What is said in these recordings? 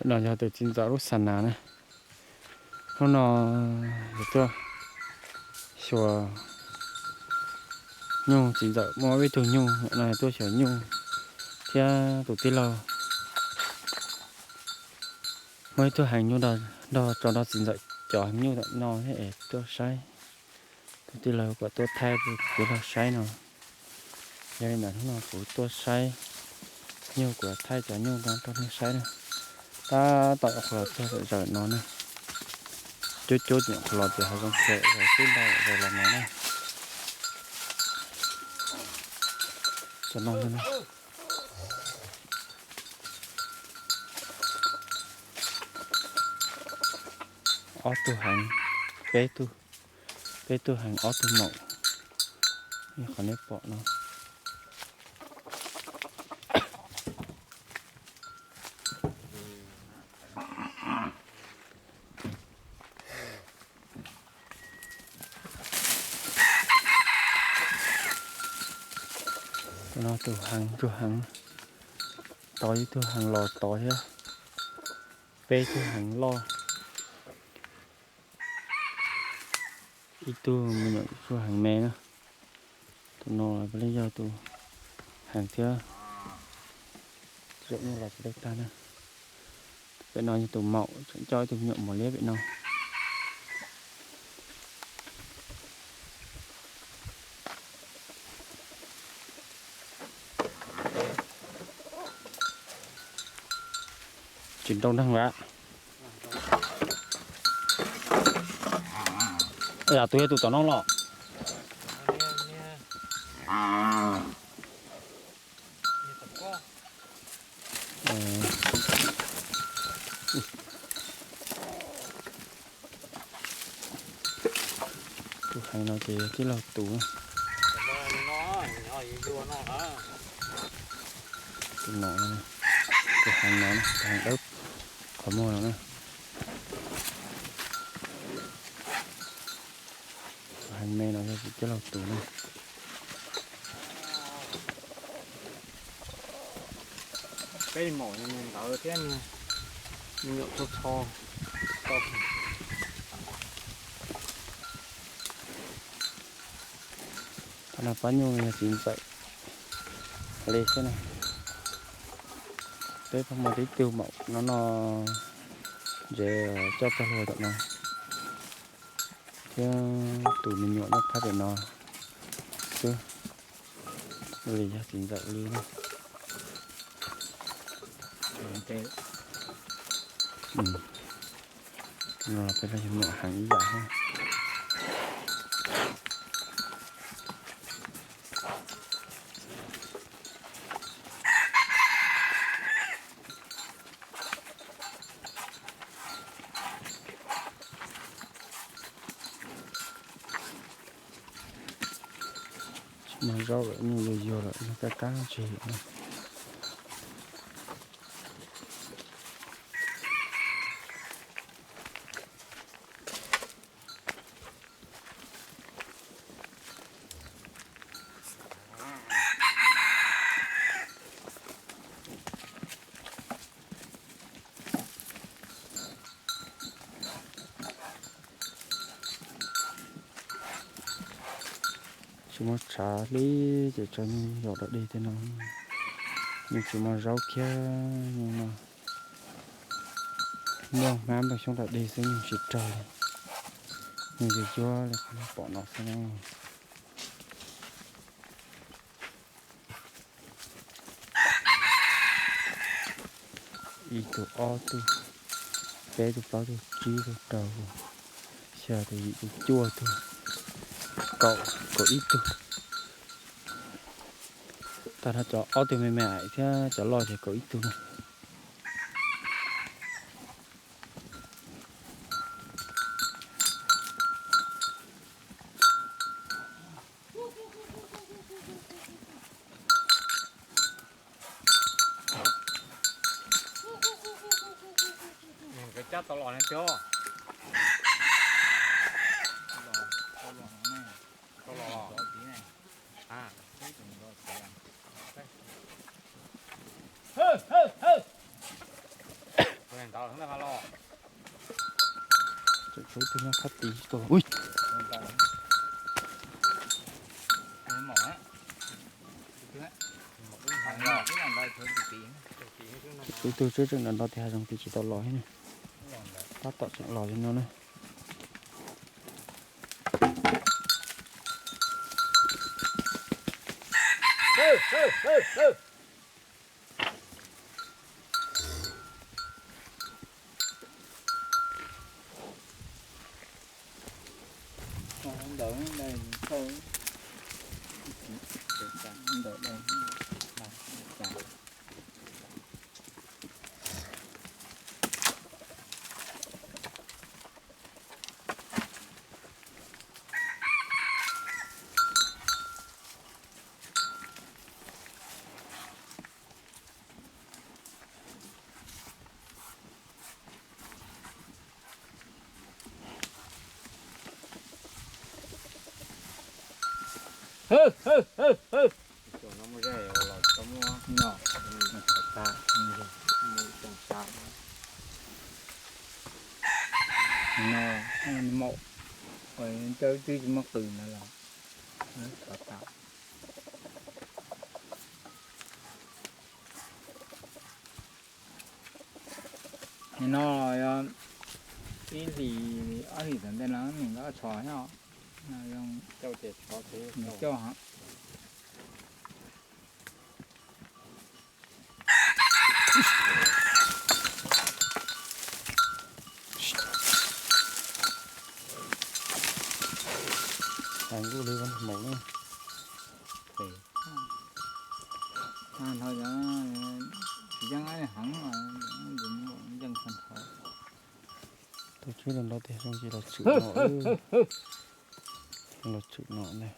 No yog tus txiv ntxawm lub xa nas na. Hnub no yog tuaj xyuas nyuj, txiv ntxawm muaj ib tug nyuj no, tuaj xyuas nyuj thiab tus tij laug muaj ib tug heev nyuj nrog tso nrog txiv ntxawm cov heev nyuj ntawm no es tuaj saib. Tus tij laug kom tuaj thaij tus tij laug saib no. Yog li ntawd hnub no kuv tuaj saib nyuj, kuv thaij cov nyuj no rau nej saib na. Tab tom qhuav los txog zawm no na. Cuab cuab nyuam qhuav los ces hav zoov khiav, twb ntau zaus los no na. Cov no ob tug heev, peb tug, peb tug heev, ob tug maum, qhov nej pom no. Tus no tus heev, tus heev, tod ib tug heev los tod thiab, peb tug heev loj, ib tug me nyuam tsuag heev me na. Tus no puav leej yog tus heev thiab, tsis tau nyuj los puav leej tag na. Pem no yog tus maum, tseem coj ib tug me nyuam mos liab pem no. Tsis nrau neeg lawm. Yam tus yog tus tom no los. Tus heev no ces tij laug tus. Tus no, tus heev no, tus heev dawb qhov muag no na. Tus heev me no yog tij laug tus na. Peb maum ntawd thiab, me nyuam txho txho. Qhov no pab nyuj yog txiv ntxawm li xwb na. Peb pab muaj tib tug maum no no, ntses coj txog luag tom no, thiab tus me nyuam nyob phab pem no xwb. Li yog txiv ntxawm li na. No los peb los yog me nyuam heev ib yam thiab. Tsis muaj zaub lawm, nyuj yuag yuag lawm, nyuj kab kab tseg lawm. Tsis muaj tshav li ces tso nyuj yos dog dig tej no. Nyuj tsis muaj zaub kiag, nyuj no muaj hmab nplooj xyoob dog dig xwb, nyuj tsis raug li. Nyuj yuag yuag li qhov nej pom no xwb na. Ib tug, ob tug, peb tug, plaub tug, tsib tug, rau tug, xya tug, yim tug, cuaj tug, kaum, kaum ib tug. Tag nrho cov ob tug me me ais thiab cov loj ces kaum ib tug na. Nkawd cab tau los ne cov. Tau los. Tseem tshuav ib tug nyob phab tid tuaj. Ui, tshuav ib tug tseem nrov nrov tias hav zoov twb tsis tau los thiab na. Tab tom tseem los li no na. No, maum, cov twb tsis muaj qws ntawd los. Nim no yog ib hlis ob hlis tom ntej no nws nqa tshov nyob, nws coj. Heev nkuj li maum na. Tsis yeej heev, yeej tag nrho. Tus tswb los nrov tias zoo li los tshwm no, los tshwm no ne.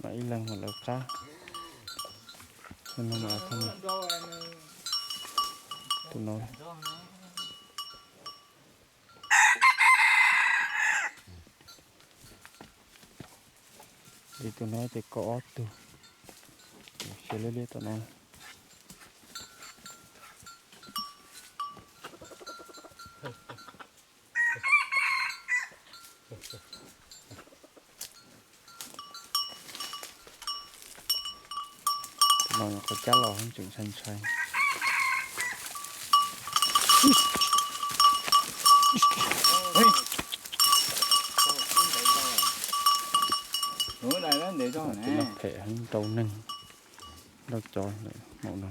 Mas ib leeg mas lawv qab. Tus no, li tus no ces kaum ob tug. Xyov liab liab tom no. Tus no qhov cab los tseem ntshai ntshai. Tus no phem heev, nrau neeg nrau cov maum no.